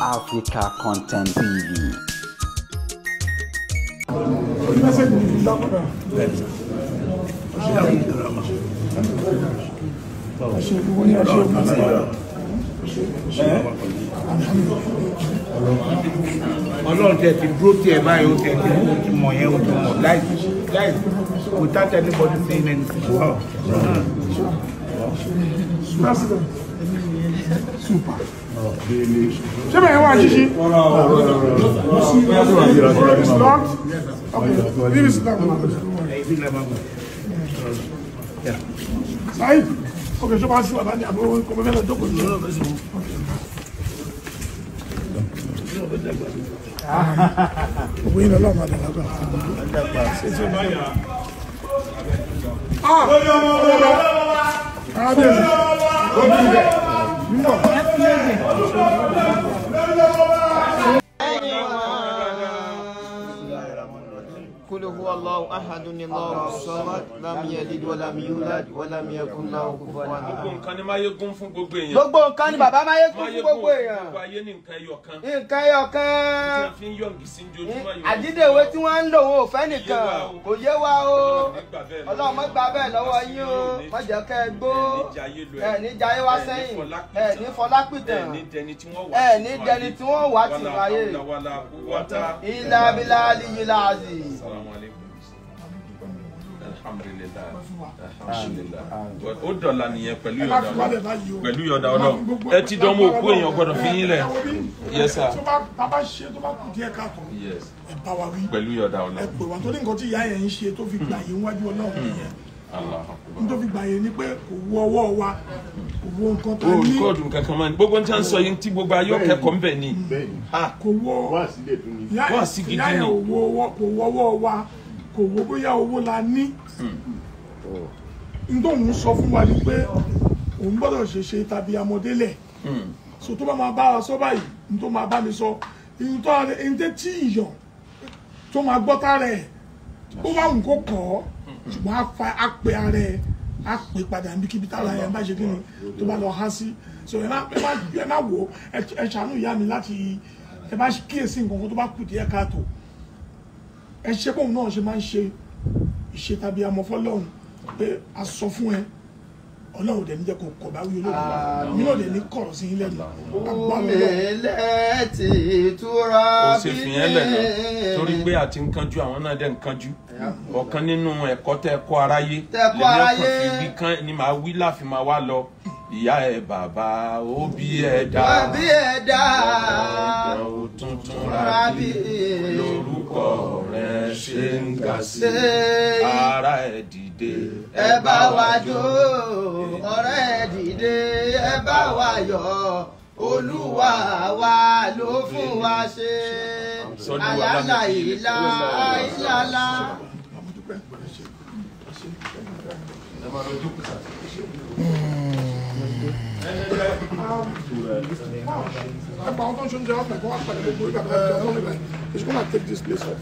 Africa Content TV. Ọlọ́run tẹ ti dúró tiẹ̀ báyìí, ó tẹ ti mú ti mọ̀ yẹn, ó ti mọ̀ láì láì without anybody saying anything. Wow. President. Super. Ṣé bẹ́ẹ̀ wá ṣíṣí? It's locked? Okay, leave it down. Saheed, okay, ṣé wàá sí bàbá ní àbúrò kò fẹ́ lọ jókòó ní? Òwe yìí lọ́wọ́ máa dàgbà. Ah! قل هو الله أحد الله الصمد لم يلد ولم يولد ولم يكن له كفوا أحد. Gbogbo nǹkan ni Máyégún fún gbogbo èèyàn. Gbogbo nǹkan ni bàbá Máyégún fún gbogbo èèyàn. Gbogbo ayé ní nǹkan ẹyọ kan. Nǹkan ẹyọ kan. Tí wọ́n fi ń yọ̀ǹgì sí ojoojúmọ́ yìí. Àjídèwé tí wọ́n ń lò wọn ò fẹ́ nìkan. Kò yé wa o. Ọlọ́run má gbà bẹ́ẹ̀ lọ́wọ́ yín o. Má jẹ́ kẹ́ ẹ gbó. Ẹ ní jayé wá sẹ́yìn. Ẹ ní fọlápìtàn. Ẹ ní dẹni tí wọ́n wà tì wáyé. Ilà abilà aliyila aziz. Alhamdulillah, alhamdulillah. Ó dọ̀la nìyẹn pẹ̀lú yọ̀dà Ọlọ́run, pẹ̀lú yọ̀dà Ọlọ́run. Ẹ ti dánwó òkú èèyàn gbọ́dọ̀ fi yín lẹ̀. Yes sir. Tó bá ṣe tó bá kù díẹ̀ káàtó, ẹ bá wa wí. Pẹ̀lú yọ̀dà Ọlọ́run. Ẹ pè wá torí nǹkan tí ìyá yẹn ń ṣe tó fi gbà yín wájú Ọlọ́run nìyẹn. N tó fi gbà yín ni pé kò wú ọwọ́ wa, kò wú nǹkan tá a ní. O kóòdù kankan máa ní. Gbogbo ní tí wọ́n ń sọ yín tí gbogbo ayé ọ̀kẹ́kọ̀ọ́ ń bẹ̀ ni. Kò wú ìyá yẹn kò wú ọwọ́ wa, kò wo bóyá owó la ní. N tó ń sọ fún wa ni pé òun gbọ́dọ̀ ṣe ṣe tàbí amọ̀délẹ̀. So tó bá máa bá wa sọ báyìí, n tó máa bá mi sọ, n tó tí ìyàn tó máa gbọ́ tára ẹ̀, ó bá òun kó kọ̀ ọ́, ṣùgbọ́n á pe ara ẹ̀, á pe padà níbikíbi tára ẹ̀ bá ṣe kí ni tó bá lọ há sí. So ẹ má wò ó, ẹ ṣàánú ìyá mi láti ẹ bá kíyèsí nǹkan kan tó bá kù díẹ̀ káàtó. Ẹ ṣe bóun náà ṣe máa ń ṣe ìṣe tàbí amọ̀fọ́lọ́hún pé a sọ fún ẹ, Ọlọ́run dẹ̀ ní jẹ́ kó kọ̀ bá wí olóògùn wa, mi náà dẹ̀ ní kọ̀rọ̀ sí yín lẹ́nu. Omi ti túra bí. Ó ṣe fi yẹn lẹ̀ náà torí pé àti ń kánjú, àwọn náà dẹ̀ ń kánjú. Ọ̀kan nínú ẹ̀kọ́ tẹ́ kọ́ aráyé lèmi ọkàn fi wí kán ni màá wí láfi máa wá lọ. Ìyá ẹ bàbá ó bí ẹ dá, ọ̀dọ̀ tuntun rábí lórúkọ rẹ ṣe ń ga sí, ara ẹ dìde ẹ bá wa jó, ọ̀rẹ́ ẹ dìde ẹ bá wa yọ̀, Olúwa wa ló fún wa ṣe. Àlàlà ìlà ìlàlà. It's gonna take this place off.